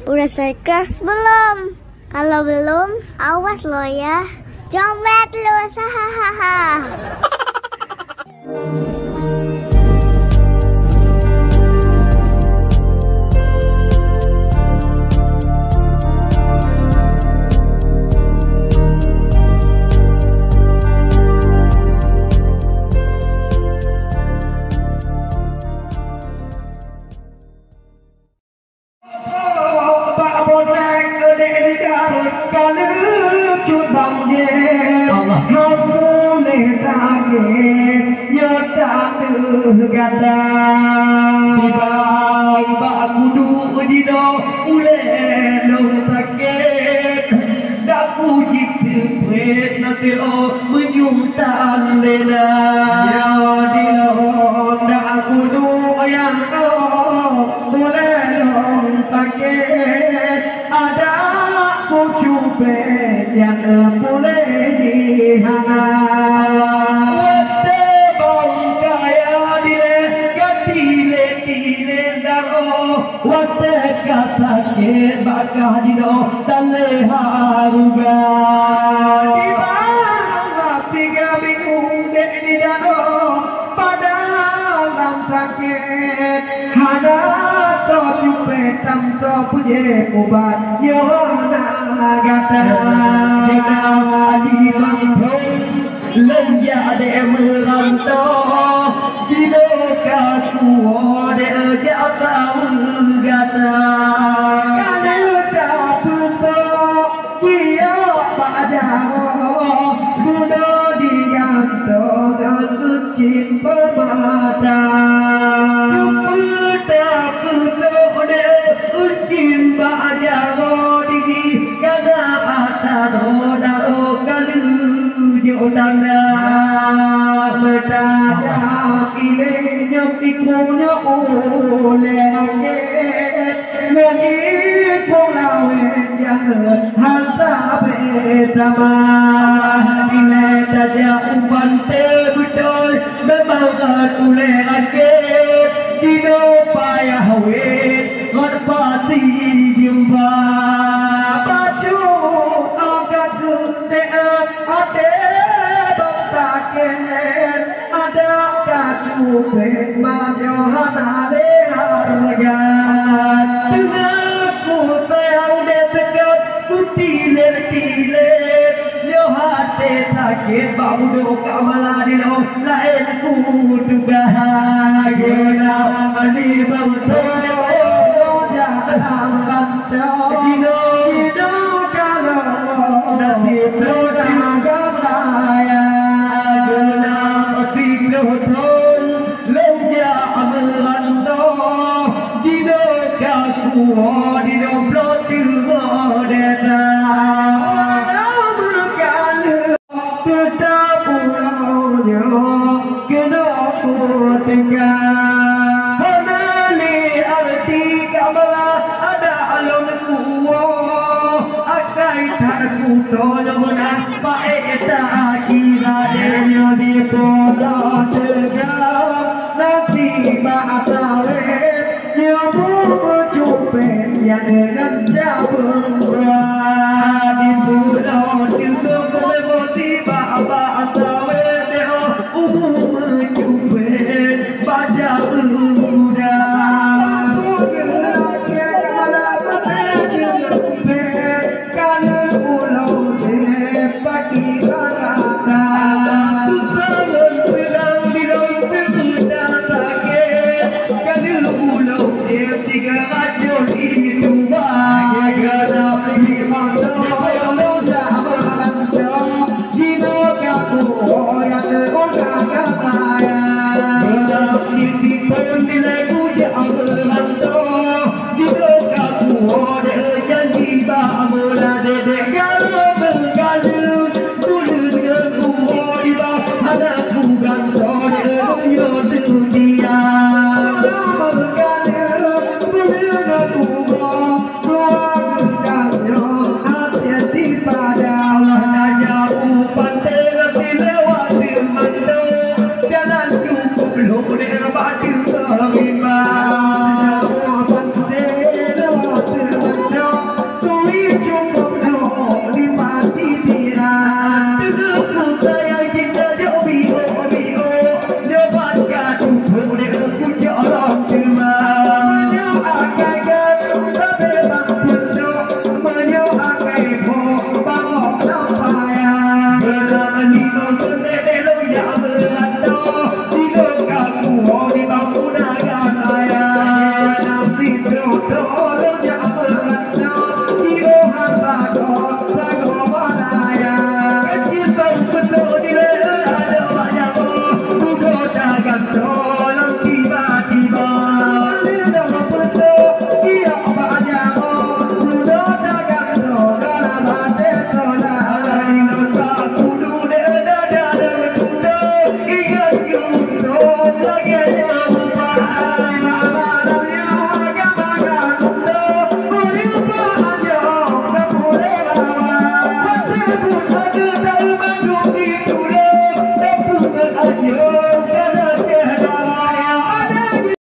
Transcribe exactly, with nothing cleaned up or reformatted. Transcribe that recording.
Udah subscribe belum? Kalau belum, awas lo ya. Jombet lu, hahaha. Bak bonék eudék di daruet ka leucut banjir. Allah. Hana puléh sakét nyoe tateugata. Bibang bak kudu jinoe ulée lôn sakét. Dak kujiteupeuet na teuh meunyoe tan lé na. Nyoe di lôn dak kudu nyang oh ulée lôn sakét. Adak kucupet nyang puléh jih hana. Watée bang kaya dilée ka tilée-tilée daroe. Watée ka sakét bak kah jinoe tan lé haruga. Di bawah tiga minggu dék di daroe padahai lam sakét. Hana teucupet tam teupeujeuet ubat nyoe hana gata. Hana di mantong. Lôn jak deh meuranto, jinoe ka kuwoe deh jak tameugata. Ka lheueh tapeutrok kiyok bak jaroe, bunoe digantong ngon euncien peumata. Tapeutrok deh euncien bak jaroe digi, kana atra daroe ka lheueh jok tanda. Meutajam ilée nyoe ikung nyoe ulée langét, ngon ikung lawét nyang hana beutama. Ilée tajak u panté beutôi, memang rot ulée langét, jinoe payah wét ngon pati jeumba. Bacut ogat geuntée até bang sakét, adak kacupet malam nyoe hana lé hareuga. Teungoh kusayang deh teuka kutilér-tilér, nyoe até sakét bak budok ka mala di lôn. Laén kutugaih geunap mani bangso jalan ranto. Jinoe, jinoe kaloe nasib lôn agam raya. Geunap siplôh thon lôn jak meuranto. Jinoe ka kuwoe di dua ploh teungoh desa. Teutab uroe nyoe keunoe kuteungoh. Hana lé arti ka mala adak lôn kuwoe, akai that kutoe lôn meunan paét that.